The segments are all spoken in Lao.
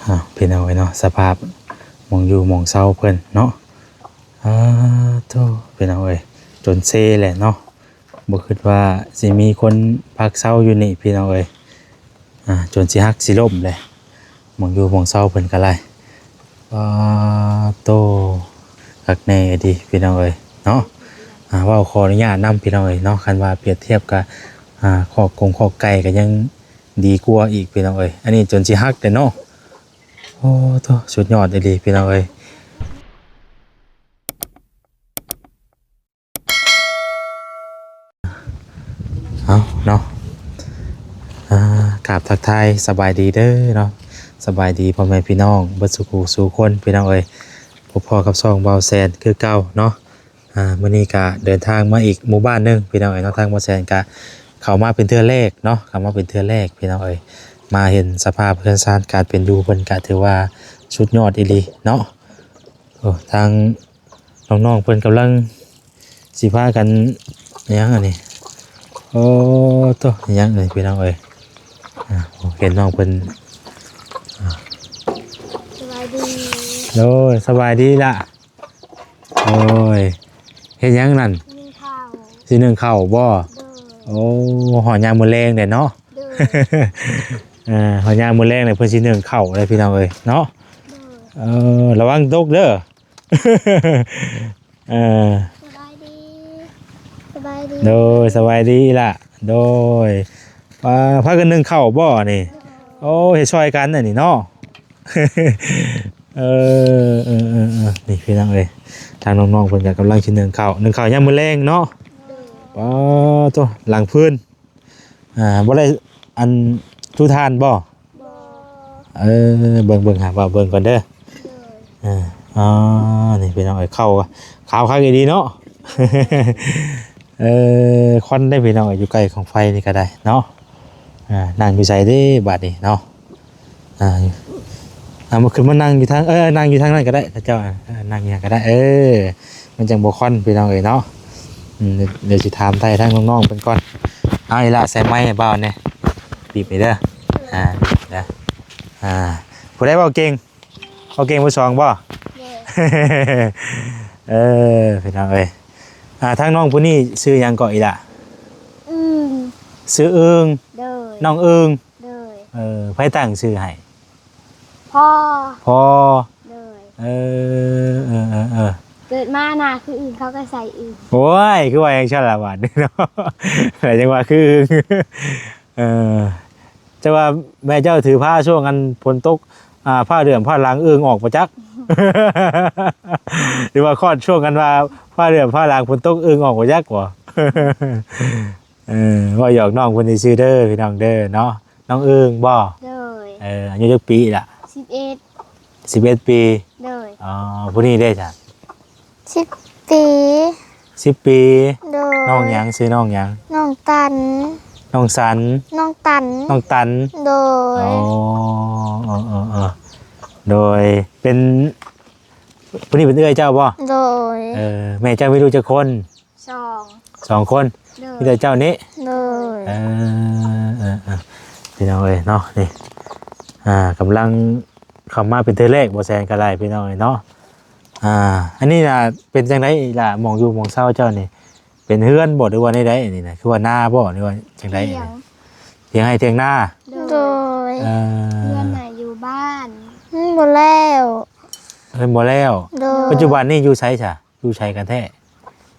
ອ້າວ ພີ່ນ້ອງເອີຍເນາະ ສະພາບໝ່ອງຢູ່ໝ່ອງເຊົາເພິ່ນເນາະ ອາ ໂທ້ ພີ່ນ້ອງເອີຍ ຈົນເຊແຫຼະເນາະ ບໍ່ຄິດວ່າຊິມີຄົນພັກເຊົາຢູ່ນີ້ ພີ່ນ້ອງເອີຍ ອາ ຈົນຊິຫັກຊິລົ້ມແຫຼະ ໝ່ອງຢູ່ໝ່ອງເຊົາເພິ່ນກໍໄດ້ ປາໂຕ ຄັກແນ່ດີພີ່ນ້ອງເອີຍເນາະ ອາ ເວົ້າຂໍອະນຸຍາດນຳພີ່ນ້ອງເອີຍເນາະ ຄັນວ່າປຽບທຽບກັບ ອາ ຄອກກົງຄອກໄກ່ກໍຍັງດີກວ່າອີກພີ່ນ້ອງເອີຍ ອັນນີ້ຈົນຊິຫັກແລ້ວເນາະ ໂອ້ໂທ້ ສຸດຍອດອີ່ຫຼີພີ່ນ້ອງເອີຍ. ເອົາເນາະ ອາ ກາບທັກທາຍສະບາຍດີເດີເນາະ ສະບາຍດີພໍ່ແມ່ພີ່ນ້ອງເບິດສູ່ຜູ້ສູ່ຄົນພີ່ນ້ອງເອີຍ ພົບພໍ້ກັບຊ່ອງບ່າວແສນຄືເກົ່າເນາະ ອາ ມື້ນີ້ກະເດີນທາງມາອີກໝູ່ບ້ານໜຶ່ງພີ່ນ້ອງເອີຍເນາະ ທາງບ່າວແສນກະເຂົ້າມາເປັນເທື່ອແລກເນາະ ເຂົ້າມາເປັນເທື່ອແລກພີ່ນ້ອງເອີຍ ມາເຫັນສະພາບເຮືອນຊານການເປັນຢູ່ເພິ່ນກະຖືວ່າສຸດຍອດອີ່ຫຼີເນາະ ໂອ້ ທາງ ນ້ອງໆເພິ່ນກຳລັງຊິພາກັນ ຫຍັງອັນນີ້ ໂອ້ໂຕ ຫຍັງອັນນີ້ພີ່ນ້ອງເອີຍ ອາ ເຫັນນ້ອງເພິ່ນ ອາ ສະບາຍດີ ໂດຍ ສະບາຍດີລະ ໂອ້ຍ ເຮັດຫຍັງນັ້ນ ໜຶ້ງເຂົ້າ ຊິໜຶ້ງເຂົ້າບໍ່ ໂດຍ ໂອ້ ຮອດຍາມມື້ແລງແລ້ວເນາະ ໂດຍ ເອີ ຮອດຍາມມື້ແລງແລ້ວ ເພິ່ນຊິໜຶ້ງເຂົ້າແລ້ວພີ່ນ້ອງເອີຍເນາະ ໂດຍ ເອີ ລະວັງຕົກເດີ ເອີ ສະບາຍດີ ສະບາຍດີ ໂດຍ ສະບາຍດີລະ ໂດຍ ປາ ພາກັນໜຶ້ງເຂົ້າບໍ່ນີ້ ໂອ້ ເຮັດຊ່ອຍກັນອັນນີ້ເນາະ ເອີ ເອີ ເອີ ເອີ ນີ້ພີ່ນ້ອງເອີຍ ທາງນ້ອງໆເພິ່ນກໍກຳລັງຊິໜຶ້ງເຂົ້າ ໜຶ້ງເຂົ້າຍາມມື້ແລງເນາະ ໂດຍ ປາໂຕ ຫຼັງຟືນ ອ່າ ບໍ່ໄດ້ ອັນ ຈູ່ຖ່ານບໍ່? ບໍ່ ເອີ ເບິ່ງ ເບິ່ງ ຫາວ່າເບິ່ງກ່ອນເດີ ໂດຍ ເອີ ອໍ ນີ້ພີ່ນ້ອງເອີຍ ເຂົ້າຂາວຄັກອີ່ຫຼີເນາະ ເອີ ຄວັນໄດ໋ພີ່ນ້ອງເອີຍ ຢູ່ໃກ້ຂອງໄຟນີ້ກໍໄດ້ເນາະ ອ່າ ນັ່ງຢູ່ໃສເດບາດນີ້ເນາະ ອ່າ ເອົາມາ ຂຶ້ນມານັ່ງຢູ່ທາງ ເອີ ນັ່ງຢູ່ທາງນັ້ນກໍໄດ້ ເຈົ້າ ເອີ ນັ່ງຢູ່ຫັ້ນກໍໄດ້ ເອີ ມັນຈັ່ງບໍ່ຄວັນພີ່ນ້ອງເອີຍເນາະ ອືມ ດຽວຊິຖາມໄຖ່ທາງນ້ອງໆເພິ່ນກ່ອນ ເອົາ ອີ່ຫຼ້າໃສ່ໄມໃຫ້ບ່າວແດ່ ບີບໃຫ້ເດີ ອ່າ ບີບໃຫ້ເດີ ອ່າ ຜູ້ໃດເວົ້າເກັ່ງ ເວົ້າເກັ່ງຜູ້ສອງບໍ່? ໂດຍ ເອີ ພີ່ນ້ອງເອີຍ ອ່າ ທາງນ້ອງຜູ້ນີ້ຊື່ຫຍັງເກາະອີ່ຫຼ້າ? ອຶ່ງ ຊື່ອຶ່ງ ໂດຍ ນ້ອງອຶ່ງ ໂດຍ ເອີ ໃຜຕັ້ງຊື່ໃຫ້? ພໍ່ ພໍ່ ໂດຍ ເອີ ເອີ ເອີ ເອີ ເກີດມາໜ້າຄືອຶ່ງ ເຂົາກໍໃສ່ອຶ່ງ ໂອ້ຍ ຄືວ່າຈັ່ງຊັ້ນລະບາດນີ້ເນາະ ແລ້ວຈັ່ງວ່າຄືອຶ່ງ ເອີ ແຕ່ວ່າແມ່ເຈົ້າຖືພາຊ່ວງອັນຝົນຕົກ ອ່າ ຟ້າເດືອມຟ້າຫຼັງອຶ່ງອອກບໍ່ຈັກ ຫຼືວ່າຄອດຊ່ວງອັນວ່າຟ້າເດືອມຟ້າຫຼັງຝົນຕົກອຶ່ງອອກບໍ່ຈັກບໍ່ ເອີ ເວົ້າຫຍອກນ້ອງເພິ່ນຊື່ໆເດີພີ່ນ້ອງເດີເນາະ ນ້ອງອຶ່ງບໍ່? ໂດຍ ເອີ ອາຍຸຈັກປີລະ? ສິບເອັດ ສິບເອັດປີ ໂດຍ ອໍ ຜູ້ນີ້ເດ້ຊະ? ສິບປີ ສິບປີ ໂດຍ ນ້ອງຫຍັງ? ຊື່ນ້ອງຫຍັງ? ນ້ອງຕັນ ນ້ອງສັນ ນ້ອງຕັນ ນ້ອງຕັນ ໂດຍ ອໍ ເອີ ເອີ ເອີ ໂດຍ ເປັນ ຜູ້ນີ້ເປັນເອື້ອຍເຈົ້າບໍ່? ໂດຍ ເອີ ແມ່ເຈົ້າມີລູກຈັກຄົນ? ສອງ ສອງຄົນ ໂດຍ ມີແຕ່ເຈົ້ານີ້ ໂດຍ ເອີ ເອີ ເອີ ພີ່ນ້ອງເອີຍເນາະ ນີ້ ອ່າ ກຳລັງເຂົ້າມາເປັນເທື່ອແລກ ບໍ່ແຊງກໍໄດ້ ພີ່ນ້ອງເອີຍເນາະ ອ່າ ອັນນີ້ນະ ເປັນຈັ່ງໃດລະ ໝ່ອງຢູ່ໝ່ອງເຊົາເຈົ້ານີ້ ເປັນເຮືອນບໍ່ ຫຼືວ່າແນວໃດ ອັນນີ້ນະ ຄືວ່ານາບໍ່ ຫຼືວ່າຈັ່ງໃດ ຖຽງ ຖຽງໄຮ່ຖຽງນາ ໂດຍ ໂດຍ ເອີ ເຮືອນນະຢູ່ບ້ານ ອືມ ບໍ່ແລ້ວ ເຮືອນບໍ່ແລ້ວ ໂດຍ ປັດຈຸບັນນີ້ຢູ່ໃສຊະ? ຢູ່ໃສກັນແທ້?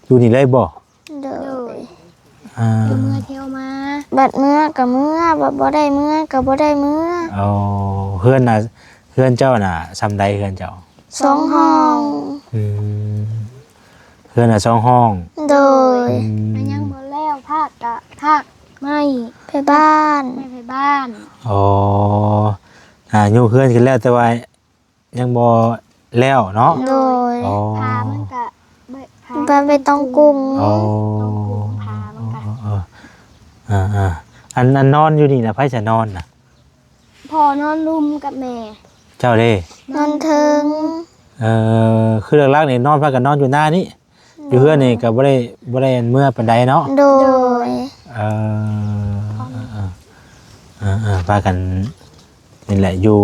ຢູ່ນີ້ເລີຍບໍ່? ໂດຍ ໂດຍ ອ່າ ເມື່ອທ່ຽວມາ ບັດເມື່ອກໍເມື່ອ ບັດບໍ່ໄດ້ເມື່ອກໍບໍ່ໄດ້ເມື່ອ ອໍ ເຮືອນນະ ເຮືອນເຈົ້ານະ ຊ່ຳໃດເຮືອນເຈົ້າ? ສອງຫ້ອງ ອືມ ເຮືອນນະສອງຫ້ອງ ໂດຍ ອືມ ມັນຍັງບໍ່ແລ້ວ ພາກກະພາກໄມ້ ໄມ້ໄຜ່ບ້ານ ໄມ້ໄຜ່ບ້ານ ອໍ ອ່າ ຍົກເຮືອນຂຶ້ນແລ້ວ ແຕ່ວ່າ ຍັງບໍ່ແລ້ວເນາະ ໂດຍ ອໍ ຝາມັນກະ ຝາ ບານເບຕົງກຸງ ອໍ ຕອງກຸງ ຝາມັນກະ ເອີ ເອີ ເອີ ອັນ ອັນນອນຢູ່ນີ້ນະ ໃຜຈະນອນນະ? ພໍ່ນອນລຸ່ມກັບແມ່ ເຈົ້າເດ້? ນອນເທິງ ເອີ ຄືຫຼັກໆນີ້ນອນ ພາກັນນອນຢູ່ນານີ້ ຢູ່ເຮືອນນີ້ກໍບໍ່ໄດ້ ບໍ່ໄດ້ເມືອປານໃດເນາະ ໂດຍ ເອີ ເອີ ເອີ ເອີ ພາກັນນີ້ແຫຼະ ຢູ່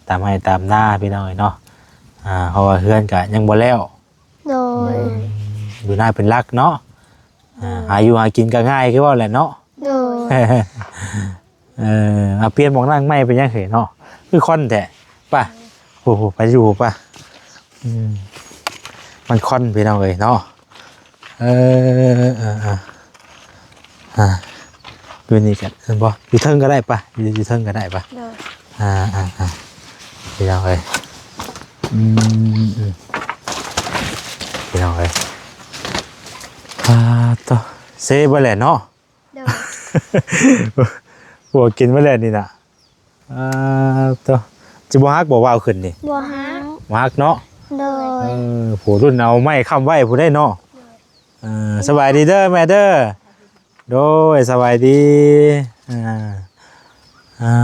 ຕາມໄຮ່ຕາມນາພີ່ນ້ອງເອີຍເນາະ. ອ່າ ເພາະວ່າເຮືອນກະຍັງບໍ່ແລ້ວ. ໂດຍ. ອືມ ຢູ່ນາເປັນຫຼັກເນາະ. ອ່າ ໂດຍ. ຫາຢູ່ຫາກິນກະງ່າຍຄືເວົ້າແຫຼະເນາະ. ໂດຍ. ເອີ ເອົາ ປ່ຽນໝອກນັ່ງໃໝ່ເປັນຫຍັງເຮີຍເນາະ ຄືຄອນແທ້. ໄປ ໂອ້ໂຫ ໄປຢູ່ ໄປ. ອືມ ມັນຄອນພີ່ນ້ອງເອີຍເນາະ. ເອີ ເອີ ເອີ ອ່າ ຢູ່ນີ້ກະ ເຫັນບໍ່ ຢູ່ເທິງກະໄດ້ປະ ຢູ່ ຢູ່ເທິງກະໄດ້ປະ. ໂດຍ. ອ່າ ອ່າ ອ່າ ພີ່ນ້ອງເອີຍ ອືມ ອືມ ພີ່ນ້ອງເອີຍ ອ່າ ໂຕ ເຊເບິດແຫຼະເນາະ. ໂດຍ. ຜົວກິນມາແລ້ວນີ້ນະ. ອ່າ ໂຕ ຊິບໍ່ຫັກບໍ່ ວາວຂຶ້ນນີ້? ບໍ່ຫັກ. ບໍ່ຫັກເນາະ. ໂດຍ. ເອີ ຜູ້ລຸ້ນເອົາໄມ້ຄ້ຳໄວ້ຜູ້ໃດເນາະ. ໂດຍ. ເອີ ສະບາຍດີເດີແມ່ເດີ. ໂດຍ ສະບາຍດີ. ອ່າ ອ່າ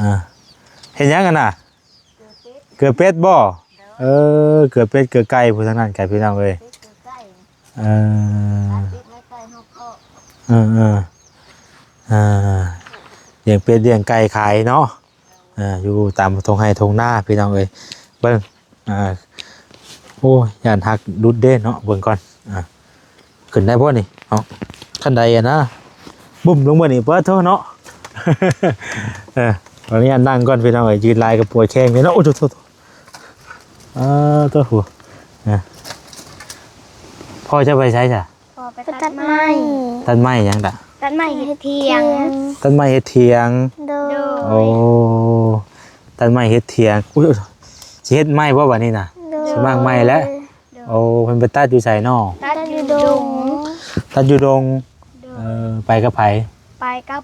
ອ່າ ເຮັດຫຍັງຫັ້ນນະ? ເກືອເປັດບໍ່? ເອີ ເກືອເປັດເກືອໄກ່ ຜູ້ທາງນັ້ນໄກ່ພີ່ນ້ອງເອີຍ. ເອີ ເອີ ເອີ ອ່າ ລ້ຽງເປັດລ້ຽງໄກ່ຂາຍເນາະ. ເອີ ຢູ່ຕາມທົ່ງໄຮ່ທົ່ງນາພີ່ນ້ອງເອີຍ. ເບິ່ງ ອ່າ ໂອ້ຍ ຢ້ານຮັກຫຼຸດເດ້ເນາະ. ເບິ່ງກ່ອນ ອ່າ ຂຶ້ນໄດ້ບໍ່ນີ້? ເອົາ ຂັ້ນໄດຫັ້ນນະ ບຸ້ມລົງມານີ້ ປາໂທ້ເນາະ. ເອີ ຂໍອະນຸຍາດນັ່ງກ່ອນພີ່ນ້ອງເອີຍ ຢືນຫຼາຍກະປວດແຂ້ງເດ້ເນາະ. ໂອ້ໂທ້ ອ່າ ໂທ້ ນະ ພໍ່ເຈົ້າໄປໃສຊະ? ພໍ່ໄປຕັດໄມ້. ຕັດໄມ້ຫຍັງດະ? ຕັດໄມ້ເຮັດຖຽງ. ຕັດໄມ້ເຮັດຖຽງ. ໂດຍ. ໂອ້ ຕັດໄມ້ເຮັດຖຽງ. ອຸ້ຍ ຊິເຮັດໄມ້ບໍ່ບາດນີ້ນະ? ໂດຍ. ຊິໝາກໄມ້ແລ້ວ. ໂດຍ. ໂອ້ ເພິ່ນໄປຕັດຢູ່ໃສນໍ? ຕັດຢູ່ດົງ. ຕັດຢູ່ດົງ. ໂດຍ. ເອີ ໄປກັບໃຜ? ໄປກັບ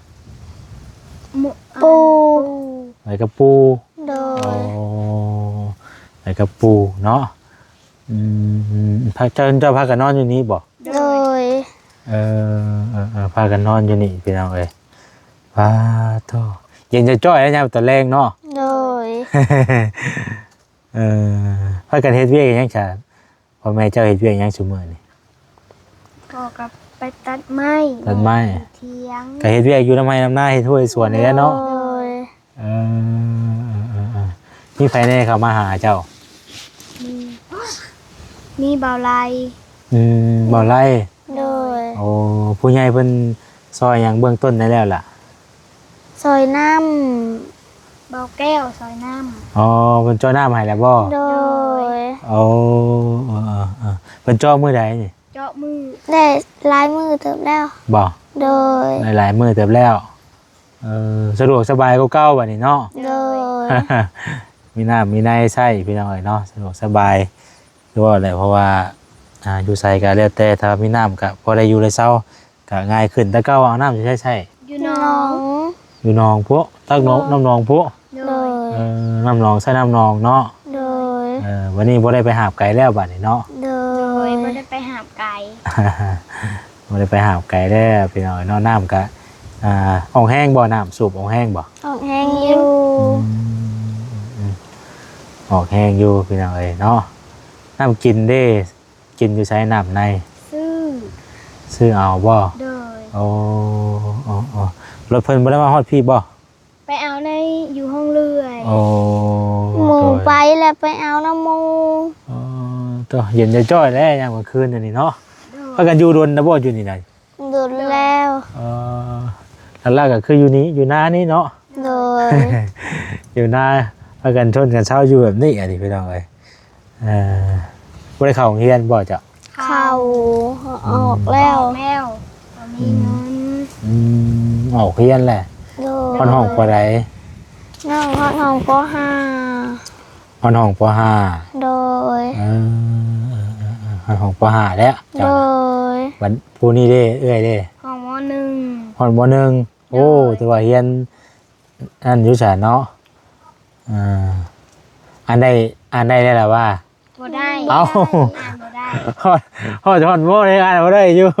ໝູ່ ປູ່. ໄປກັບປູ່. ໂດຍ. ໂອ້ ໄປກັບປູ່ເນາະ. ອືມ ພາ ເຈົ້າ ເຈົ້າພາກັນນອນຢູ່ນີ້ບໍ່? ໂດຍ. ເອີ ເອີ ເອີ ພາກັນນອນຢູ່ນີ້ພີ່ນ້ອງເອີຍ. ປາໂທ້ ເຢັນຈ້ອຍໆ ຍາມຕອນແລງເນາະ. ໂດຍ. ເອີ ພາກັນເຮັດວຽກຫຍັງຊະ? ພໍ່ແມ່ເຈົ້າເຮັດວຽກຫຍັງຊຸມື້ນີ້? ພໍ່ກໍໄປຕັດໄມ້. ຕັດໄມ້. ຖຽງ. ກໍເຮັດວຽກຢູ່ນຳໄຮ່ນຳນາ ເຮັດຮົ້ວເຮັດສວນນີ້ແຫຼະເນາະ. ໂດຍ. ເອີ ເອີ ເອີ ເອີ ມີໃຜແດ່ເຂົ້າມາຫາເຈົ້າ? ມີ ມີບ່າວໄລ. ອືມ ບ່າວໄລ. ໂດຍ. ໂອ້ ຜູ້ໃຫຍ່ເພິ່ນຊ່ອຍຫຍັງເບື້ອງຕົ້ນໄດ້ແລ້ວລະ? ຊ່ອຍນ້ຳ. ບ່າວແກ້ວຊ່ອຍນ້ຳ. ອໍ ເພິ່ນຈ່ອຍນ້ຳໃຫ້ແລ້ວບໍ່? ໂດຍ. ໂອ້ ເອີ ເອີ ເອີ ເພິ່ນເຈາະມື້ໃດນີ້? ເຈາະມື້ ໄດ້ຫຼາຍມື້ເຕີບແລ້ວ. ບໍ່? ໂດຍ. ໄດ້ຫຼາຍມື້ເຕີບແລ້ວ. ເອີ ສະດວກສະບາຍກວ່າເກົ່າບາດນີ້ເນາະ. ໂດຍ. ມີນ້ຳມີໃນໃຊ້ພີ່ນ້ອງເອີຍເນາະ ສະດວກສະບາຍ ຄືວ່າແຫຼະ ເພາະວ່າ ອ່າ ຢູ່ໃສກໍແລ້ວແຕ່ ຖ້າມີນ້ຳກໍພໍໄດ້ຢູ່ໄດ້ເຊົາ ກໍງ່າຍຂຶ້ນ. ແຕ່ເກົ່າເອົານ້ຳຢູ່ໃສໃຊ້? ຢູ່ໜອງ. ຢູ່ໜອງພຸ້ນ ຕັກໜອງ ໂດຍ ນ້ຳໜອງພຸ້ນ. ໂດຍ. ເອີ ນ້ຳໜອງ ໃຊ້ນ້ຳໜອງເນາະ. ໂດຍ. ເອີ ບັດນີ້ບໍ່ໄດ້ໄປຫາບໄກແລ້ວບັດນີ້ເນາະ. ໂດຍ. ໂດຍ ບໍ່ໄດ້ໄປຫາບໄກ. ບໍ່ໄດ້ໄປຫາບໄກແລ້ວພີ່ນ້ອງເນາະ. ນ້ຳກະ ອ່າ ອອກແຮງບໍ່? ນ້ຳສູບອອກແຮງບໍ່? ອອກແຮງຢູ່. ອືມ ອອກແຮງຢູ່ພີ່ນ້ອງເອີຍເນາະ. ນ້ຳກິນເດ້ ກິນຢູ່ໃສນ້ຳໃນ? ຊື້ ຊື້ເອົາບໍ່? ໂດຍ. ໂອ້ ໂອ້ ໂອ້ ລົດເພິ່ນບໍ່ໄດ້ມາຮອດພີ້ບໍ່? ໄປເອົາໃນ ຢູ່ຫ້ອງເລື່ອຍ. ໂອ້ ໝູ່ ໂດຍ ໄປແລ້ວໄປເອົານຳໝູ່. ອໍ ໂຕ ເຢັນຈ້ອຍໆແລ້ວຍາມກາງຄືນອັນນີ້ເນາະ. ໂດຍ. ພາກັນຢູ່ດົນແລ້ວບໍ່ ຢູ່ນີ້ນະ? ດົນແລ້ວ. ອໍ ຫຼັກໆກໍຄືຢູ່ນີ້ ຢູ່ນານີ້ເນາະ. ໂດຍ. ຢູ່ນາ ພາກັນຊົນກັນເຊົາຢູ່ແບບນີ້ ອັນນີ້ພີ່ນ້ອງເອີຍ. ເອີ ບໍ່ໄດ້ເຂົ້າໂຮງຮຽນບໍ່ເຈົ້າ? ເຂົ້າ ອືມ ອອກແລ້ວ. ອອກແລ້ວ ບໍ່ມີເງິນ. ອືມ ອອກຮຽນແຫຼະ. ໂດຍ. ຮອດຫ້ອງ ໂດຍ ປ.ໃດ? ນ້ອງຮອດຫ້ອງ ປ.ຫ້າ. ຮອດຫ້ອງ ປ.ຫ້າ. ໂດຍ. ເອີ ເອີ ເອີ ເອີ ຮອດຫ້ອງ ປ.ຫ້າ ແລ້ວເຈົ້າ. ໂດຍ. ບັດຜູ້ນີ້ເດ້ ເອື້ອຍເດ້? ຮອດ ມ.ໜຶ່ງ. ຮອດ ມ.ໜຶ່ງ. ໂອ້ ໂດຍ. ຖືວ່າຮຽນ ອັນຢູ່ສາເນາະ. ອ່າ ອ່ານໄດ້ ອ່ານໄດ້ແລ້ວລະວ່າ? ບໍ່ໄດ້. ເອົ້າ ອ່ານບໍ່ໄດ້. ຮອດ ຮອດ ຮອດ ມ.ໜຶ່ງ ອ່ານບໍ່ໄດ້ຢູ່. ໂດ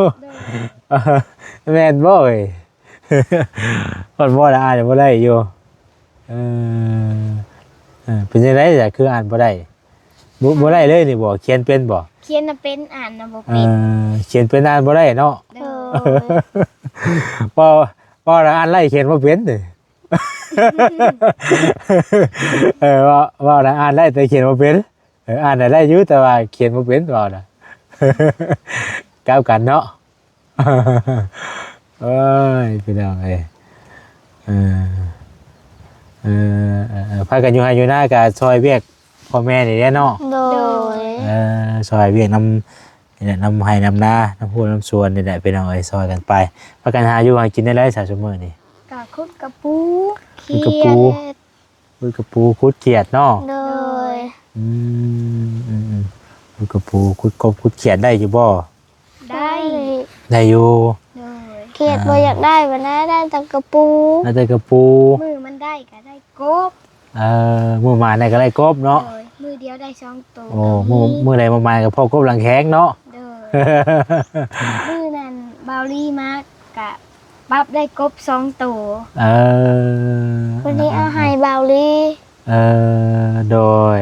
ຍ. ແມ່ນບໍ່ເອີຍ? ຮອດ ມ.ໜຶ່ງ ອ່ານບໍ່ໄດ້ຢູ່. ເອີ ເອີ ເປັນຈັ່ງໃດລະ ຄືອ່ານບໍ່ໄດ້? ບໍ່ ບໍ່ໄດ້ເລີຍນີ້ບໍ່? ຂຽນເປັນບໍ່? ຂຽນນະເປັນ ອ່ານນະບໍ່ເປັນ. ເອີ ຂຽນເປັນ ອ່ານບໍ່ໄດ້ເນາະ. ໂດຍ. ເວົ້າ ເວົ້າລະອ່ານໄລ່ ຂຽນບໍ່ເປັນເດ້. ເອີ ເວົ້າ ເວົ້ານະ ອ່ານໄດ້ແຕ່ຂຽນບໍ່ເປັນ. ເອີ ອ່ານໄດ້ຢູ່ ແຕ່ວ່າຂຽນບໍ່ເປັນ ເວົ້ານະ ກັບກັນເນາະ. ໂອ້ຍ ພີ່ນ້ອງເອີຍ ເອີ ເອີ ເອີ ເອີ ພາກັນຢູ່ໄຮ່ຢູ່ນາ ກະຊ່ອຍວຽກພໍ່ແມ່ນີ້ແຫຼະເນາະ. ໂດຍ ເອີ ຊ່ອຍວຽກນຳ ນີ້ແຫຼະ ນຳໄຮ່ນຳນາ ນຳຮົ້ວນຳສວນນີ້ແຫຼະ ພີ່ນ້ອງເອີຍ ຊ່ອຍກັນໄປ. ພາກັນຫາຢູ່ຫາກິນແນວໃດຊະຊຸມື້ນີ້? ກະຂຸດກະປູ ຂຸດກະປູ ຂຽດ ຂຸດກະປູ ຂຸດຂຽດເນາະ. ໂດຍ ອືມ ອືມ ອືມ ຂຸດກະປູ ຂຸດກົບ ຂຸດຂຽດໄດ້ຢູ່ບໍ່? ໄດ້ ໄດ້ຢູ່. ໂດຍ ຂຽດບໍ່ຢາກໄດ້ປານໃດ ໄດ້ແຕ່ກະປູ ໄດ້ແຕ່ກະປູ. ມື້ມັນໄດ້ກະໄດ້ກົບ. ເອີ ມື້ມາໄດ້ກະໄດ້ກົບເນາະ. ໂດຍ ມື້ດຽວໄດ້ສອງໂຕ. ໂອ້ ມື້ ມື້ໃດບໍ່ມາກະພໍກົບຫຼັງແຂງເນາະ. ໂດຍ ມື້ນັ້ນບ່າວລີມາກະປັບໄດ້ກົບສອງໂຕ. ເອີ ວັນນີ້ເອົາໃຫ້ບ່າວລີ. ເອີ ໂດຍ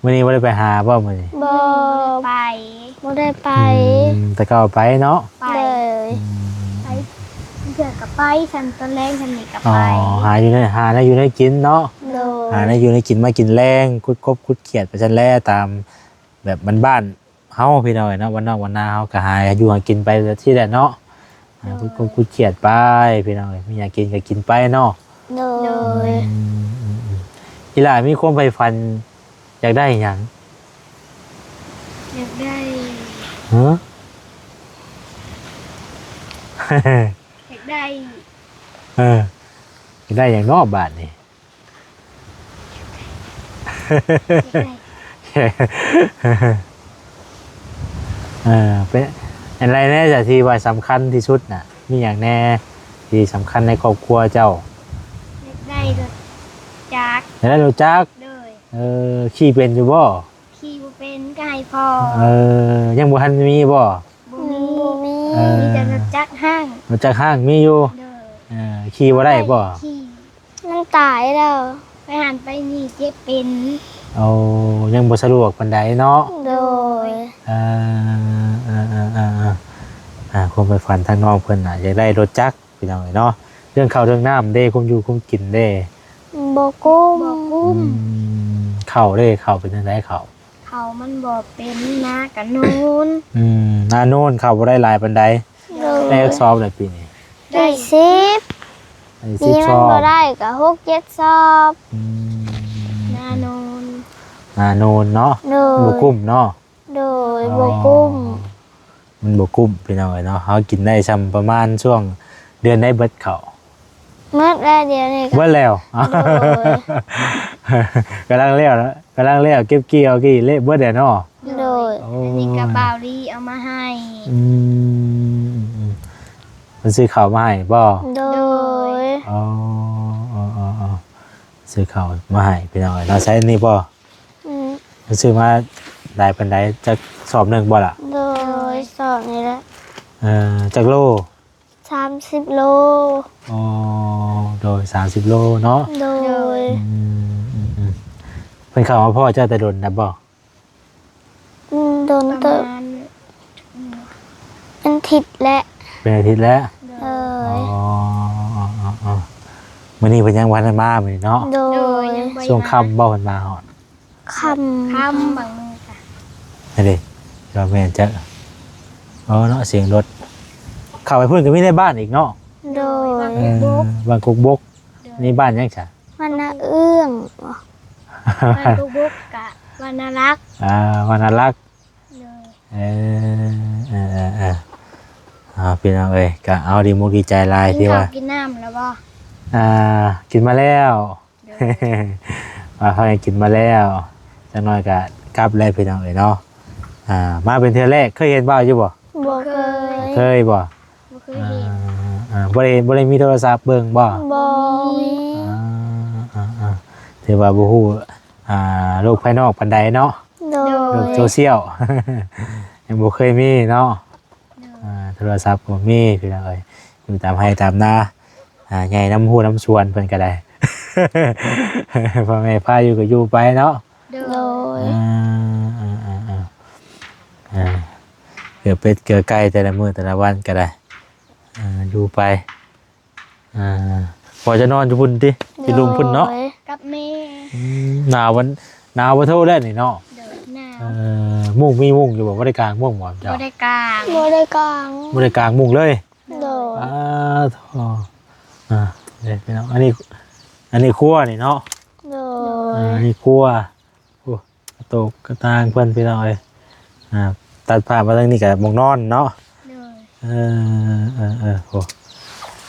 ມື້ນີ້ບໍ່ໄດ້ໄປຫາບໍ່ມື້ນີ້? ບໍ່ ບໍ່ໄດ້ໄປ ບໍ່ໄດ້ໄປ. ອືມ ແຕ່ເກົ່າໄປເນາະ. ໄປ ອືມ ໄປ ເທື່ອກະໄປ ຊັ້ນຕອນແລງຊັ້ນນີ້ກະໄປ. ອໍ ຫາຢູ່ໃນ ຫາແນວຢູ່ແນວກິນເນາະ. ໂດຍ ຫາແນວຢູ່ແນວກິນມາກິນແລງ ຂຸດກົບຂຸດຂຽດໄປຊັ້ນແຫຼະ ຕາມແບບບ້ານໆ ເຮົາ ພີ່ນ້ອງເອີຍເນາະ ບ້ານນອກບ້ານນາເຮົາກະຫາຢູ່ຫາກິນໄປແບບຊີ້ແຫຼະເນາະ. ອ່າ ຄຸດຄົບຄຸດຄຽດໄປ ພີ່ນ້ອງເອີຍ ມີຫຍັງກິນກະກິນໄປເນາະ. ໂດຍ ອືມ ອີ່ຫຼ້າມີຄວາມໃຝ່ຝັນຢາກໄດ້ຫຍັງ? ຢາກໄດ້ ຮະ? ຢາກໄດ້ ເອີ ຢາກໄດ້ຫຍັງເນາະບາດນີ້? ເອີ ເປັນອັນໃດແດ່ທີ່ວ່າສຳຄັນທີ່ສຸດນະ? ມີຫຍັງແດ່ທີ່ສຳຄັນໃນຄອບຄົວເຈົ້າ? ຢາກໄດ້ລົດຈັກ. ຢາກໄດ້ລົດຈັກ? ໂດຍ ເອີ ຂີ່ເປັນຢູ່ບໍ່? ຂີ່ບໍ່ເປັນ ກະໃຫ້ພໍ່. ເອີ ຍັງບໍ່ທັນມີບໍ່? ບໍ່ມີ ບໍ່ມີ ເອີ ມີແຕ່ລົດຈັກຮ້າງ. ລົດຈັກຮ້າງມີຢູ່? ໂດຍ ເອີ ຂີ່ບໍ່ໄດ້ບໍ່? ຂີ່ ມັນຕາຍແລ້ວ ໄປຫັ້ນໄປນີ້ເຈັບເປັນ. ໂອ້ ຍັງບໍ່ສະດວກປານໃດເນາະ. ໂດຍ ເອີ ເອີ ເອີ ເອີ ເອີ ອ່າ ຄວາມໃຝ່ຝັນທາງນ້ອງເພິ່ນນະ ຢາກໄດ້ລົດຈັກ ພີ່ນ້ອງເອີຍເນາະ. ເລື່ອງເຂົ້າເລື່ອງນ້ຳເດ້ ຄວາມຢູ່ຄວາມກິນເດ້? ບໍ່ກຸ້ມ ບໍ່ກຸ້ມ. ອືມ ເຂົ້າເດ້ ເຂົ້າເປັນຈັ່ງໃດເຂົ້າ? ເຂົ້າມັນບໍ່ເປັນ ນາກະໂນນ. ອືມ ນາໂນນ ເຂົ້າບໍ່ໄດ້ຫຼາຍປານໃດ? ໂດຍ ໄດ້ຈັກສອບແລ້ວປີນີ້? ໄດ້ສິບ ໄດ້ສິບ ປີມັນບໍ່ໄດ້ກະຫົກເຈັດສອບ. ອືມ ນາໂນນ ນາໂນນເນາະ. ໂດຍ ບໍ່ກຸ້ມເນາະ. ໂດຍ ອໍ ບໍ່ກຸ້ມ ມັນບໍ່ກຸ້ມ ພີ່ນ້ອງເອີຍເນາະ. ເຮົາກິນໄດ້ຊ່ຳປະມານຊ່ວງເດືອນໃດເບິດເຂົ້າ? ໝົດແລ້ວ ດຽວນີ້ກະ ເບິດແລ້ວ. ໂດຍ ກຳລັງແລ້ວ ກຳລັງແລ້ວເກັບກ່ຽວກີ້ເລະເບິດແລ້ວເນາະ. ໂດຍ ໂອ້ ອັນນີ້ກະບ່າວລີເອົາມາໃຫ້. ອືມ ເພິ່ນຊື້ເຂົ້າມາໃຫ້ບໍ່? ໂດຍ ອໍ ຊື້ເຂົ້າມາໃຫ້ ພີ່ນ້ອງເອີຍເນາະ. ໃສ່ອັນນີ້ບໍ່? ອືມ ເພິ່ນຊື້ມາຫຼາຍປານໃດ? ຈັກສອບໜຶ່ງບໍ່ລະ? ໂດຍ ສອບນີ້ແຫຼະ. ເອີ ຈັກໂລ? ສາມສິບໂລ. ອໍ ໂດຍ ສາມສິບໂລເນາະ. ໂດຍ ອືມ ເພິ່ນເຂົ້າມາພໍ້ເຈົ້າແຕ່ດົນແລ້ວບໍ່? ອືມ ດົນເຕີບ ປະມານ ເປັນອາທິດແລ້ວ. ເປັນອາທິດແລ້ວ. ໂດຍ ອໍ ມື້ນີ້ເພິ່ນຍັງບໍ່ທັນມາມື້ນີ້ເນາະ. ໂດຍ ຊ່ວງຄ່ຳບໍ່ເພິ່ນມາຮອດ? ຄ່ຳ ຄ່ຳບາງມື້ກະ ອັນນີ້ກະແມ່ນຈັກ. ອໍ ເນາະ ສຽງລົດ ເຂົ້າໄປພຸ້ນກະມີໃນບ້ານອີກເນາະ. ໂດຍ ເອີ ບ້ານກົກບົກ ນີ້ບ້ານຫຍັງຊະ? ວັນນາເອື້ອງ ບ້ານກົກບົກກະວັນນາລັກ. ອ່າ ວັນນາລັກ. ໂດຍ ເອີ ເອີ ເອີ ເອີ ອ່າ ພີ່ນ້ອງເອີຍ ກະເອົາ ດີມຸກດີໃຈຫຼາຍທີ່ວ່າ ກິນເຂົ້າກິນນ້ຳແລ້ວບໍ່? ອ່າ ກິນມາແລ້ວ. ໂດຍ ວ່າເຮົາກິນມາແລ້ວ ຈັກໜ້ອຍກະກັບແລ້ວ ພີ່ນ້ອງເອີຍເນາະ. ອ່າ ມາເປັນເທື່ອແລກ ເຄີຍເຫັນບ່າວຢູ່ບໍ່? ບໍ່ເຄີຍ. ເຄີຍບໍ່? ບໍ່ເຄີຍເຫັນ. ອ່າ ບໍ່ໄດ້ ບໍ່ໄດ້ມີໂທລະສັບເບິ່ງບໍ່? ບໍ່ມີ. ອ່າ ອ່າ ອ່າ ຖືວ່າບໍ່ຮູ້ ອ່າ ໂລກພາຍນອກປານໃດເນາະ. ໂດຍ ໂລກໂຊຊຽວ ຍັງບໍ່ເຄີຍມີເນາະ. ໂດຍ ອ່າ ໂທລະສັບກໍບໍ່ມີ ພີ່ນ້ອງເອີຍ ຢູ່ຕາມໄຮ່ຕາມນາ ອ່າ ໃຫຍ່ນຳຮົ້ວນຳສວນເພິ່ນກໍໄດ້ ພໍ່ແມ່ພາຢູ່ກໍຢູ່ໄປເນາະ. ໂດຍ ອ່າ ເກືອເປັດເກືອໄກ່ແຕ່ລະມື້ແຕ່ລະວັນກໍໄດ້ ອ່າ ຢູ່ໄປ. ອ່າ ວ່າຈະນອນຢູ່ພຸ້ນຕິ ຢູ່ລຸ່ມພຸ້ນເນາະ ໂດຍ ກັບແມ່ ອືມ ໜາວ ມັນໜາວບໍ່ເທົ່າແລ້ວນີ້ເນາະ ໂດຍ ໜາວ ເອີ ມຸ້ງມີມຸ້ງຢູ່ບໍ່? ບໍ່ໄດ້ກາງມຸ້ງບໍ່ເຈົ້າ? ບໍ່ໄດ້ກາງ ບໍ່ໄດ້ກາງ ບໍ່ໄດ້ກາງມຸ້ງເລີຍ ໂດຍ ອາ ໂທ້ ອາ ເດ້ພີ່ນ້ອງ ອັນນີ້ ອັນນີ້ຄົວນີ້ເນາະ ໂດຍ ອາ ອັນນີ້ຄົວ ໂອ້ ກະໂຕກກະຕາງເພິ່ນພີ່ນ້ອງເອີຍ ອ່າ ຕັດພາບມາທາງນີ້ກະໝ່ອງນອນເນາະ ໂດຍ ເອີ ເອີ ເອີ ໂອ້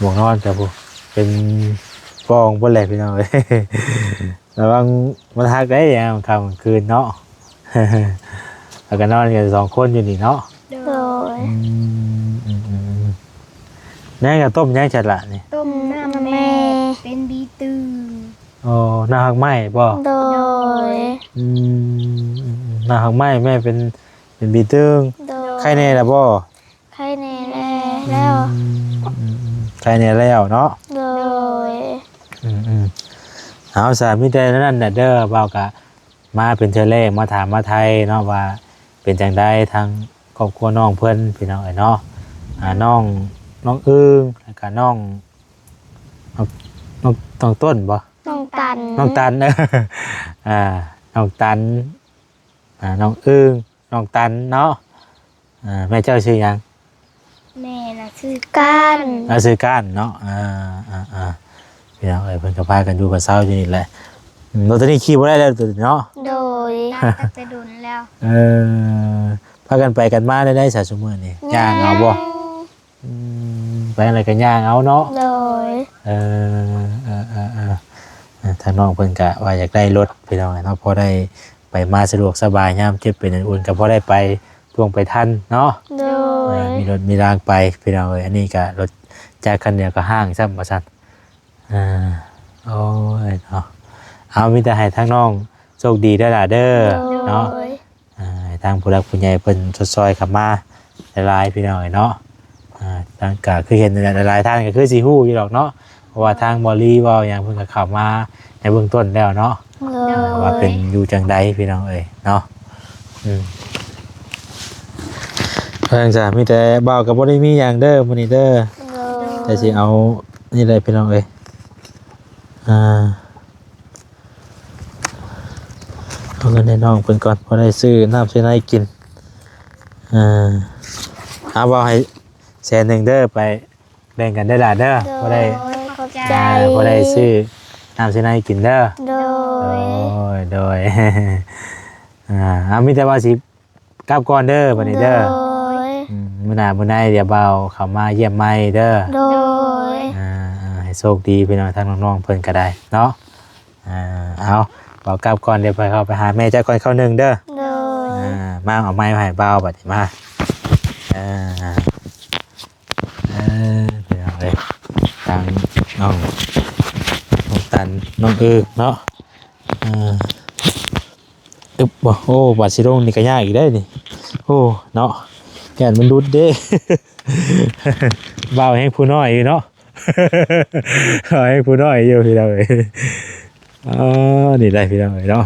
ໝ່ອງນອນກະພຸ້ນ ເປັນປ່ອງພຸ້ນແຫຼະພີ່ນ້ອງເອີຍ ລະວັງມັນຫັກໄດ໋ ຍາມຄ່ຳກາງຄືນເນາະ ແລ້ວກະນອນກັນສອງຄົນຢູ່ນີ້ເນາະ ໂດຍ ອືມ ອືມ ອືມ ອືມ ແນວກະຕົ້ມຫຍັງຊັ້ນລະນີ້? ຕົ້ມນ້ຳແມ່ ແມ່ ເປັນບີຕື່ມ ອໍ ນ້ຳຮາກໄມ້ບໍ່? ໂດຍ ອືມ ອືມ ອືມ ນ້ຳຮາກໄມ້ແມ່ເປັນ ເປັນບີຕື່ມ ໂດຍ ໄຄແນ່ລະບໍ່? ໄຄແນ່ແລ້ວ ອືມ ອືມ ອືມ ໄຄແນ່ແລ້ວເນາະ ໂດຍ ອືມ ອືມ ເອົາຊະ ມີແຕ່ນັ້ນແຫຼະເດີ ບ່າວກະມາເປັນເທື່ອແລກ ມາຖາມມາໄຖ່ເນາະ ວ່າເປັນຈັ່ງໃດທາງຄອບຄົວນ້ອງເພິ່ນ ພີ່ນ້ອງເອີຍເນາະ ອ່າ ນ້ອງ ນ້ອງອຶ່ງ ແລ້ວກະນ້ອງ ນ້ອງ ນ້ອງ ນ້ອງຕົ້ນບໍ່? ນ້ອງຕັນ ນ້ອງຕັນ ອ່າ ນ້ອງຕັນ ອ່າ ນ້ອງອຶ່ງ ນ້ອງຕັນເນາະ ອ່າ ແມ່ເຈົ້າຊື່ຫຍັງ? ແມ່ນະຊື່ກ້ານ ອ່າ ຊື່ກ້ານເນາະ ອ່າໆ ພີ່ນ້ອງເອີຍ ເພິ່ນກະພາກັນຢູ່ກັນເຊົາຢູ່ນີ້ແຫຼະ ອືມ ລົດໂຕນີ້ຂີ່ບໍ່ໄດ້ແລ້ວໂຕນີ້ເນາະ ໂດຍ ຕັ້ງແຕ່ດົນແລ້ວ ເອີ ພາກັນໄປກັນມາໄດ້ໃດຊະຊຸມື້ນີ້ ຍ່າງ ຍ່າງເອົາບໍ່? ອືມ ໄປທາງໃດກະຍ່າງເອົາເນາະ ໂດຍ ເອີ ເອີ ເອີ ເອີ ເອີ ທາງນ້ອງເພິ່ນກະວ່າຢາກໄດ້ລົດພີ່ນ້ອງເນາະ ພໍໄດ້ໄປມາສະດວກສະບາຍ ຍາມເຈັບເປັນອັນອຸ່ນກະພໍໄດ້ໄປທ່ວງໄປທັນເນາະ ໂດຍ ເອີ ມີລົດມີລາງໄປພີ່ນ້ອງເອີຍ ອັນນີ້ກະລົດຈັກຄັນດຽວກະຮ້າງຊ້ຳວ່າຊັ້ນ ເອີ ໂອ້ຍເນາະ ເອົາ ມີແຕ່ໃຫ້ທາງນ້ອງໂຊກດີເດີຫຼ້າເດີ ໂດຍ ເນາະ ອ່າ ໃຫ້ທາງຜູ້ຫຼັກຜູ້ໃຫຍ່ເພິ່ນຊົດຊ່ອຍເຂົ້າມາຫຼາຍໆ ພີ່ນ້ອງເອີຍເນາະ ອ່າ ທາງກະຄືເຫັນນັ້ນແຫຼະ ຫຼາຍໆ ທ່ານກະຄືຊິຮູ້ຢູ່ດອກເນາະ ເພາະວ່າທາງບໍ່ລີເວົ້າຫຍັງເພິ່ນກະເຂົ້າມາໃນເບື້ອງຕົ້ນແລ້ວເນາະ ໂດຍ ອ່າ ວ່າເປັນຢູ່ຈັ່ງໃດພີ່ນ້ອງເອີຍເນາະ ອືມ ເອີ ຈັ່ງຊັ້ນ ມີແຕ່ບ່າວກະບໍ່ໄດ້ມີຫຍັງເດີມື້ນີ້ເດີ ໂດຍ ແຕ່ຊິເອົານີ້ແຫຼະພີ່ນ້ອງເອີຍ ອ່າ ເອົາເງິນໃຫ້ນ້ອງເພິ່ນກ່ອນ ພໍໄດ້ຊື້ນ້ຳຊື້ໃນກິນ ເອີ ເອົາ ເອົາໃຫ້ແສນໜຶ່ງເດີ ໄປແບ່ງກັນເດີຫຼ້າເດີ ໂດຍ ພໍໄດ້ ຂອບໃຈ ອ່າ ພໍໄດ້ຊື້ນ້ຳຊື້ໃນກິນເດີ ໂດຍ ໂດຍ ໂດຍ ອ່າ ເອົາ ມີແຕ່ວ່າຊິ ກັບກ່ອນເດີບັດນີ້ເດີ ໂດຍ ອືມ ມື້ໜ້າມື້ໃນດຽວບ່າວເຂົ້າມາຢ້ຽມໃໝ່ເດີ ໂດຍ ອ່າ ໃຫ້ໂຊກດີພີ່ນ້ອງ ທາງນ້ອງໆເພິ່ນກະໄດ້ເນາະ ອ່າ ເອົາ ບ່າວກັບກ່ອນ ດຽວຂ້ອຍເຂົ້າໄປຫາແມ່ເຈົ້າກ່ອນຄາວໜຶ່ງເດີ ໂດຍ ອ່າ ມາເອົາໄມ້ມາໃຫ້ບ່າວບັດນີ້ມາ ເອີ ເອີ ພີ່ນ້ອງເອີຍ ທາງນ້ອງ ນ້ອງຕັນ ນ້ອງອຶ່ງເນາະ ເອີ ອຶບ ໂອ້ ບາດຊິລົງນີ້ກະຍາກອີກເດ້ນີ້ ໂອ້ ເນາະ ຢ້ານມັນຫຼຸດເດ້ ບ່າວແຮງຜູ້ນ້ອຍຢູ່ເນາະ ບ່າວແຮງຜູ້ນ້ອຍຢູ່ພີ່ນ້ອງເອີຍ ອໍ ນີ້ໄດ໋ພີ່ນ້ອງເອີຍເນາະ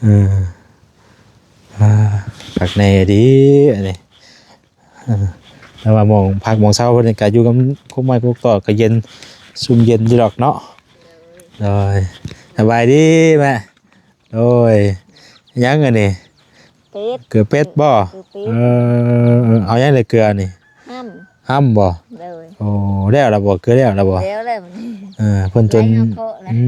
ເອີ ອ່າ ຄັກແນ່ດີອັນນີ້ ເອີ ແຕ່ວ່າໝ່ອງພັກໝ່ອງເຊົາເພິ່ນກະຢູ່ກັບກົກໄມ້ກົກຕອກກະເຢັນ ຊຸ່ມເຢັນຢູ່ດອກເນາະ ໂດຍ ສະບາຍດີແມ່ ໂດຍ ຫຍັງອັນນີ້ ເກືອເປັດບໍ່ ເກືອເປັດ ເອີ ເອົາຫຍັງໃສ່ເກືອນີ້ ຫຳ ຫຳບໍ່ ໂດຍ ໂອ້ ແລ້ວລະບໍ່ ເກືອແລ້ວລະບໍ່ ແລ້ວແລ້ວ ເອີ ເພິ່ນຈົນ ອື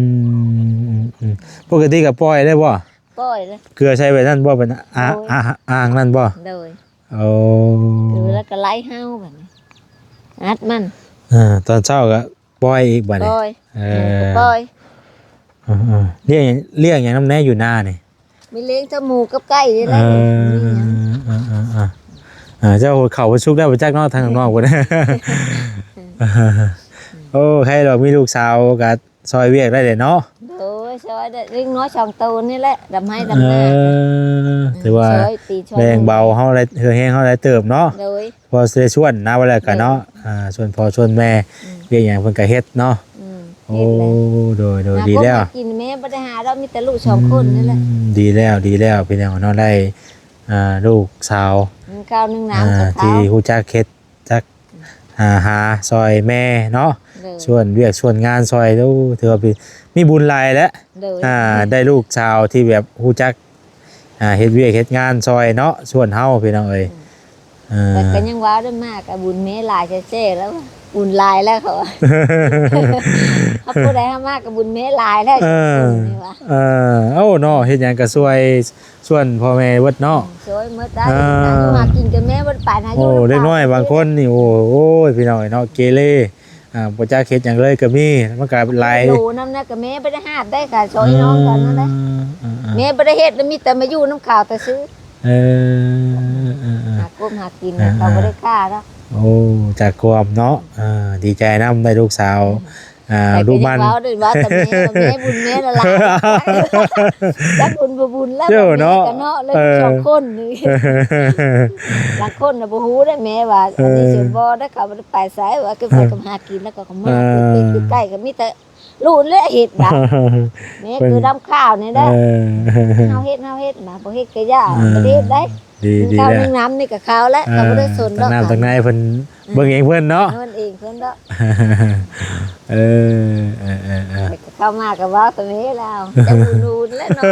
ມ ປົກກະຕິກະປ່ອຍໄດ້ບໍ່ ປ່ອຍເລີຍ ເກືອໃສ່ໄວ້ນັ້ນບໍ່ ເປັນອາ ໂດຍ ອາ ອ່າງນັ້ນບໍ່ ໂດຍ ໂອ້ ແລ້ວກະໄລ່ເຫົ່າບັດນີ້ ອັດມັນ ເອີ ຕອນເຊົ້າກະປ່ອຍອີກບັດນີ້ ປ່ອຍ ເອີ ເອີ ປ່ອຍ ເອີ ລ້ຽງ ລ້ຽງຫຍັງນຳແນ່ຢູ່ນານີ້ ມີລ້ຽງແຕ່ໝູກັບໄກ່ນີ້ແຫຼະ ເອີ ເອີ ເອີ ເອີ ເອີ ເຈົ້າເຂົ້າໄປສຸກແລ້ວບໍ່ຈັກເນາະ ທາງນອກພຸ້ນ ໂອ້ ໃຄດອກ ມີລູກສາວກະ ຊ່ອຍວຽກໄດ້ເດເນາະ ໂດຍ ຊ່ອຍໄດ້ ເລັກນ້ອຍສອງໂຕນີ້ແຫຼະ ດຳໄຮ່ດຳນາ ເອີ ຖືວ່າ ຊ່ອຍຕີຊ່ອຍ ແບ່ງເບົາເຮົາໄດ້ ເຫື່ອແຮງເຮົາໄດ້ເຕີບເນາະ ໂດຍ ພໍຊິໄດ້ຊວນນະ ວ່າແລ້ວກະເນາະ ເອີ ອ່າ ຊວນພໍ່ຊວນແມ່ ອືມ ວຽກຫຍັງເພິ່ນກະເຮັດເນາະ ອືມ ໂອ້ ເຮັດແຫຼະ ໂດຍ ໂດຍ ດີແລ້ວ ກິນແມ່ບໍ່ໄດ້ຫາດອກ ມີແຕ່ລູກສອງຄົນນີ້ແຫຼະ ອືມ ດີແລ້ວ ດີແລ້ວ ພີ່ນ້ອງເນາະ ໄດ້ ອ່າ ລູກສາວ ໜຶ່ງເຂົ້າໜຶ່ງນ້ຳ ອ່າ ທີ່ຮູ້ຈັກເຮັດ ຈັກ ອ່າ ຫາຊ່ອຍແມ່ເນາະ ໂດຍ ຊວນວຽກຊວນງານຊ່ອຍ. ໂອ້ ຖືວ່າເປັນ ມີບຸນຫຼາຍແຫຼະ ໂດຍ ອ່າ ໄດ້ລູກສາວທີ່ແບບຮູ້ຈັກ ອ່າ ເຮັດວຽກເຮັດງານຊ່ອຍເນາະ ຊວນເຮົາ ພີ່ນ້ອງເອີຍ. ເອີ ແຕ່ກໍຍັງວ່າໄດ້ມາກະບຸນແມ່ຫຼາຍແທ້ໆ ແລ້ວ ບຸນຫຼາຍແລ້ວເຂົາວ່າ ເຮົາຜູ້ໃດເຮົາມາກະບຸນແມ່ຫຼາຍແລ້ວ ເອີ ເອີ ເອົ້າເນາະ ເຮັດຫຍັງກໍຊ່ວຍ ຊວນພໍ່ແມ່ເບິດເນາະ ອືມ ຊ່ວຍໝົດໄດ້ ເອີ ຫາຢູ່ຫາກິນກັບແມ່ ບໍ່ໄດ້ໄປນະ ໂອ້ ຢູ່ນຳ ເດັກນ້ອຍບາງຄົນນີ້ ໂອ້ ໂອ້ຍ ພີ່ນ້ອງເອີຍເນາະ ເກເລ ອ່າ ບໍ່ຈັກເຮັດຫຍັງເລີຍກໍມີ ມັນກໍຫຼາຍ ໂລນຳນະ ກໍແມ່ບໍ່ໄດ້ຫາບໄດ້ ກໍຊ່ອຍນ້ອງກັນນັ້ນແຫຼະ ອືມ ແມ່ບໍ່ໄດ້ເຮັດ ມີແຕ່ມາຢູ່ນຳເຂົາແຕ່ຊື່ ເອີ ເອີ ເອີ ຫາກົບຫາກິນ ອ່າ ເຂົາບໍ່ໄດ້ຂ້າດອກ ໂອ້ ຈັກຄວາມເນາະ ອ່າ ດີໃຈນຳໄດ້ລູກສາວ ອືມ ອ່າ ແຕ່ກໍຍັງເວົ້າ ເວົ້າແຕ່ແມ່ ແມ່ບຸນແມ່ຫຼາຍ ຈັກບຸນບໍ່ບຸນແລ້ວ ເຈົ້າເນາະ ແມ່ກໍເນາະ ແລ້ວ ເອີ ສອງຄົນນີ້ ລາງຄົນນະບໍ່ຮູ້ເດ້ແມ່ວ່າ ເອີ ອັນນີ້ຊິບໍ່ໄດ້ ເຂົາບໍ່ໄດ້ໄປໃສ ວ່າຄືໄປກັບຫາກິນ ແລ້ວກໍເຂົາມາ ເອີ ໃກ້ໆ ກໍມີແຕ່ ລູກແຫຼະເຮັດນະ ແມ່ຄືນຳຂ້າວນີ້ແຫຼະ ເອີ ເຮົາເຮັດ ເຮົາເຮັດນະ ບໍ່ເຮັດກໍຢ່າ ເອີ ບໍ່ໄດ້ເຮັດໄດ໋ ດີ ດີ ເຂົ້າ ແລ້ວ ໜຶ່ງນ້ຳນີ້ກໍເຂົ້າແລ້ວ ເອີ ກໍບໍ່ໄດ້ສົນດອກ ທັງນ້ຳທັງໃນເພິ່ນ ອືມ ເບິ່ງເອງເພິ່ນເນາະ ເບິ່ງເອງເພິ່ນເນາະ ເອີ ເອີ ເອີ ເອີ ແລ້ວກໍເຂົ້າມາກໍເວົ້າຕະເມແລ້ວ ຈະບຸນໆແລ້ວເນາະ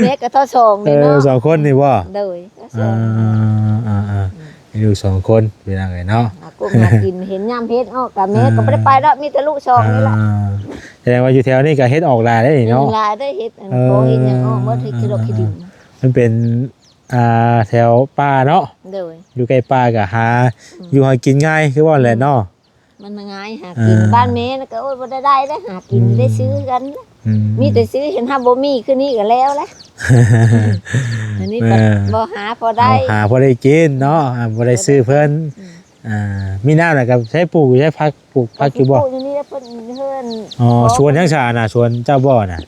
ແມ່ກໍທໍ່ສອງນີ້ເນາະ ເອີ ສອງຄົນນີ້ບໍ່ ໂດຍ ເອີ ເອີ ເອີ ເອີ ອືມ ມີລູກສອງຄົນ ພີ່ນ້ອງເອີຍເນາະ ຫາກົບຫາກິນ ເຫັນຍາມເຮັດອອກ ກໍແມ່ ເອີ ກໍບໍ່ໄດ້ໄປດອກ ມີແຕ່ລູກສອງນີ້ແຫຼະ ອ່າ ສະແດງວ່າຢູ່ແຖວນີ້ກໍເຮັດອອກຫຼາຍເດ້ນີ້ເນາະ ເຮັດຫຼາຍໄດ້ ເຮັດອັນ ເອີ ພໍເຮັດຫຍັງອອກໝົດ ເຮັດຂີ້ລົກຂີ້ດິນ ມັນເປັນ ອ່າ ແຖວປ່າເນາະ ໂດຍ ຢູ່ໃກ້ປ່າກໍຫາ ອືມ ຢູ່ຫາກິນງ່າຍ ຄືວ່າແຫຼະເນາະ ອືມ ມັນງ່າຍຫາກິນ ອ່າ ບ້ານແມ່ນະກໍ ໂອ້ຍ ບໍ່ໄດ້ໄດ້ເດ້ ຫາກິນ ອືມ ໄດ້ຊື້ກັນ ອືມ ມີແຕ່ຊື້ ເຫັນຫາບໍ່ມີຄືນີ້ກໍແລ້ວແຫຼະ ອັນນີ້ ເອີ ບໍ່ຫາພໍໄດ້ ເອົາຫາພໍໄດ້ກິນເນາະ ອ່າ ບໍ່ໄດ້ຊື້ເພິ່ນ ອືມ ອ່າ ມີນ້ຳແລ້ວກໍໃຊ້ປູກ ໃຊ້ຜັກ ປູກຜັກຢູ່ບໍ່ ປູກຢູ່ນີ້ແຫຼະ ເພິ່ນເຮືອນ ອໍ ບໍ່ ສວນຫຍັງຊະນະ ສວນເຈົ້າບໍ່ນະ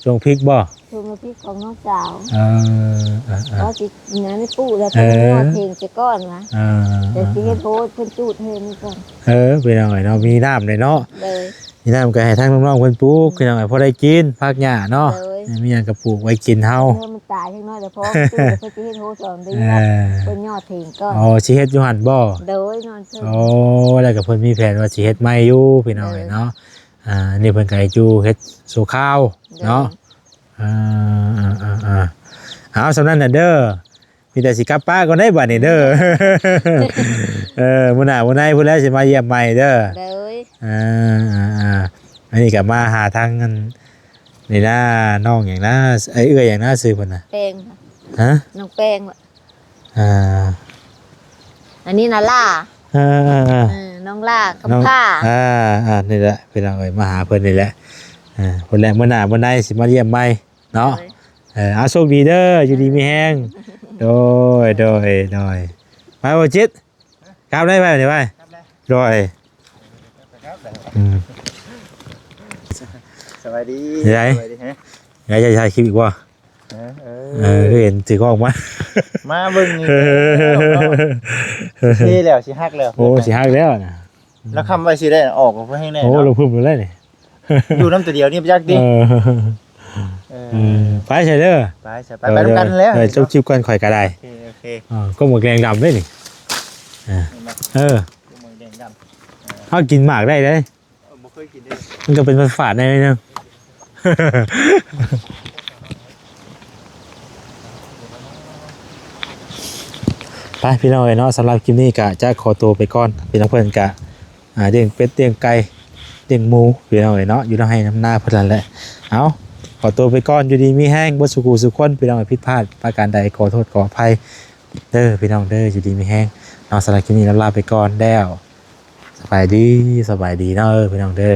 ສວນພິກບໍ່ ສວນພິກຂອງນ້ອງສາວ ເອີ ເອີ ເອີ ເຂົາຊິ ຫຍັງນີ້ປູກແລ້ວ ເອີ ເພິ່ນຍອດເພງແຕ່ກ່ອນວ່າ ເອີ ແຕ່ຊິເຮັດໂຮດເພິ່ນຈູດເຮືອນນີ້ກ່ອນ ເອີ ພີ່ນ້ອງເອີຍເນາະ ມີນ້ຳເລີຍເນາະ ໂດຍ ມີນ້ຳກໍໃຫ້ທາງນ້ອງໆເພິ່ນປູກ ອືມ ພີ່ນ້ອງເອີຍ ພໍໄດ້ກິນຜັກຫຍ້າເນາະ ໂດຍ ມີຫຍັງກໍປູກໄວ້ກິນເຮົາ ເມື່ອມັນຕາຍຈັກໜ້ອຍແລ້ວ ພໍເພິ່ນຈູດແລ້ວ ເພິ່ນຊິເຮັດໂຮດສອນໄດ້ ເອີ ເພິ່ນຍອດເພງກ່ອນ ອໍ ຊິເຮັດຢູ່ຫັ້ນບໍ່ ໂດຍ ນອນເພິ່ນ ໂອ້ ແລ້ວກໍເພິ່ນມີແຜນວ່າຊິເຮັດໃໝ່ຢູ່ ພີ່ນ້ອງເອີຍເນາະ ໂດຍ ອ່າ ອັນນີ້ເພິ່ນກໍໃຫ້ຢູ່ເຮັດຊົ່ວຄາວເນາະ ໂດຍ ອ່າ ອ່າ ອ່າ ອ່າ ເອົາ ສ່ຳນັ້ນນະເດີ ມີແຕ່ຊິກັບປະກ່ອນເດ້ບາດນີ້ເດີ ເອີ ມື້ໜ້າມື້ໃນພຸ້ນແຫຼະຊິມາຢ້ຽມໃໝ່ເດີ ໂດຍ ອ່າ ອ່າ ອ່າ ອັນນີ້ກໍມາຫາທາງ ອັນນີ້ນາ ນ້ອງຫຍັງນາ ເອື້ອຍຫຍັງນາ ຊື່ເພິ່ນນະ ແປງ ຮະ ນ້ອງແປງ ອ່າ ອັນນີ້ນະ ຫຼ້າ ເອີ ເອີ ເອີ ເອີ ນ້ອງຫຼ້າ ນ້ອງ ຄຳພ້າ ອ່າ ອ່າ ນີ້ແຫຼະ ພີ່ນ້ອງເອີຍ ມາຫາເພິ່ນນີ້ແຫຼະ ອ່າ ພຸ້ນແຫຼະ ມື້ໜ້າມື້ໃນຊິມາຢ້ຽມໃໝ່ເນາະ ໂດຍ ເອີ ເອົາ ໂຊກດີເດີ ຢູ່ດີມີແຮງ ໂດຍ ໂດຍ ໂດຍ ໄປບໍ່ຈິດ ກັບໄດ້ໄປນີ້ໄປ ໂດຍ ອືມ ສະບາຍດີ ໄດ້ ສະບາຍດີ ຮະ ໄດ້ ຈະຖ່າຍຄລິບອີກບໍ່? ເອີ ເອີ ເອີ ຄືເຫັນຖືກ້ອງມາ ມາເບິ່ງນີ້ແລ້ວເນາະ ເທແລ້ວ ຊິຫັກແລ້ວ ໂອ້ ຊິຫັກແລ້ວນະ ແລ້ວຄຳໄວ້ຊິໄດ້ອອກກໍແຮງແນ່ ໂອ້ ເນາະ ລົງພຶບແລ້ວນີ້ ຢູ່ນຳຕົວດຽວນີ້ບໍ່ຈັກຕິ ເອີ ເອີ ເອີ ໄປໃສເດີ ໄປໃສ ໄປ ໄປນຳກັນແລ້ວ ເອີ ຈົບຄລິບກ່ອນ ຂ້ອຍກໍໄດ້ ໂອເຄ ໂອເຄ ອ່າ ກົມໝາກແດງດຳເດ້ນີ້ ອ່າ ເອີ ກົມໝາກແດງດຳ ເຮົາກິນໝາກໄດ້ເດ້ ເອີ ບໍ່ເຄີຍກິນເດ້ ມັນກໍເປັນຝາດໆແດ່ໜຶ່ງ ໄປພີ່ນ້ອງເອີຍເນາະ ສຳລັບຄລິບນີ້ກະຈະຂໍຕົວໄປກ່ອນ ພີ່ນ້ອງເພິ່ນກະ ອ່າ ລ້ຽງເປັດລ້ຽງໄກ່ລ້ຽງໝູ ພີ່ນ້ອງເອີຍເນາະ ຢູ່ນຳໄຮ່ນຳນາເພິ່ນນັ້ນແຫຼະ ເອົາ ຂໍຕົວໄປກ່ອນ ຢູ່ດີມີແຮງເບິດສູ່ຜູ້ສູ່ຄົນ ພີ່ນ້ອງເອີຍ ຜິດພາດປະການໃດ ຂໍໂທດຂໍອະໄພເດີ ພີ່ນ້ອງເດີ ຢູ່ດີມີແຮງເນາະ ສຳລັບຄລິບນີ້ລຳລາໄປກ່ອນແລ້ວ ສະບາຍດີ ສະບາຍດີເນາະ ເອີ ພີ່ນ້ອງເດີ.